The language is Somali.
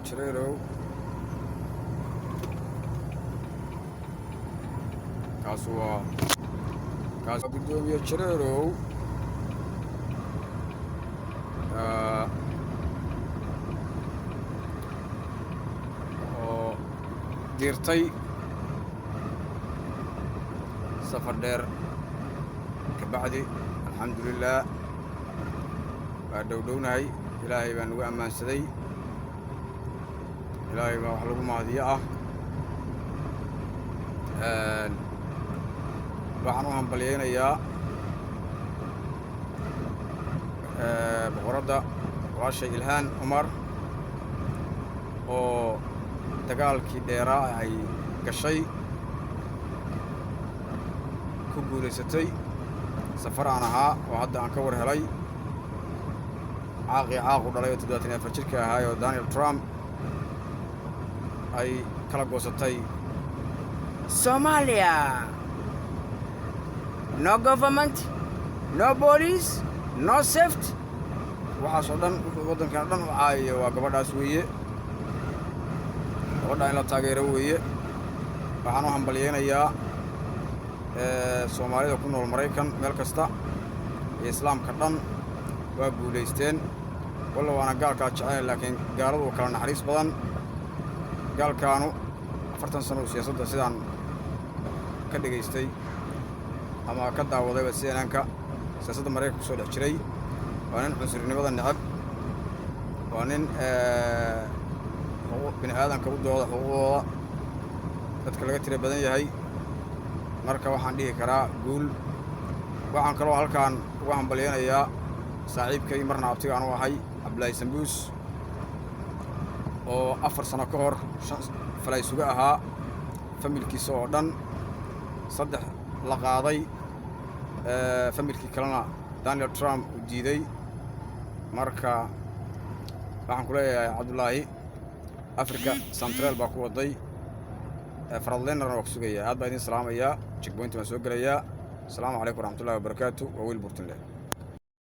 Jareerow. Kaas waa kaas guddoomiye Jareerow. Oo diirtay safar dheer ka bacdi. Alxamdulilah, waa dhowdhownahay. Ilaahay baa nagu ammaansaday. Ilaahay baa wax lagu mahadiyo ah. Waxaan u hambalyaynayaa boqoradda walaashay Ilhaan Cumar oo dagaalkii dheeraa ay gashay ku guulaysatay. Safar aan ahaa oo hadda aan ka war helay, caaqii caaqu dhalay oo 74 jirka ahaay oo Donald Trump ay kala goosatay. Somalia. No government, no police, no safety. Waxaas oo dhan, wuxuu waddankan dhan u caayayo waa gabadhaas weeye. Gabadhaa in la taageero weeye. Waxaan u hambalyaynayaa Soomaalida ku nool Maraykan meel kasta iyo Islaamka dhan. Waa guulaysteen. Walla waana gaalkaa jecelayn, laakiin gaaladu kala naxariis badan. Gaalkaanu 40 sano uu siyaasadda sidaan ka dhegaystay ama ka daawadayba CNN-ka siyaasadda Maraykanka kusoo dhex jiray. Waa nin cunsurinimada necab, waa nin bini aadanka u dooda, xuquuqdooda dadka laga tira badan yahay. Marka waxaan dhihi karaa guul. Waxaan kaloo halkaan uga hambalyaynayaa saaxiibkay, marna abtiga aan u ahay, Cabdilaahi Sambuus, oo 4 sano ka hor shan falaysuga ahaa. Familkiisa oo dhan saddex la qaaday, familkii kalena Donald Trump uu diiday. Marka waxaan ku leeyahay, Cabdullaahi, Africa Central baa ku waday, Freightliner-na waa ku sugayaa. Aad baa idin salaamayaa. Checkpoint baan soo gelayaa. Asalaamu calaykum waraxmatullahi wabarakaatu. Waa wiil Burtinle.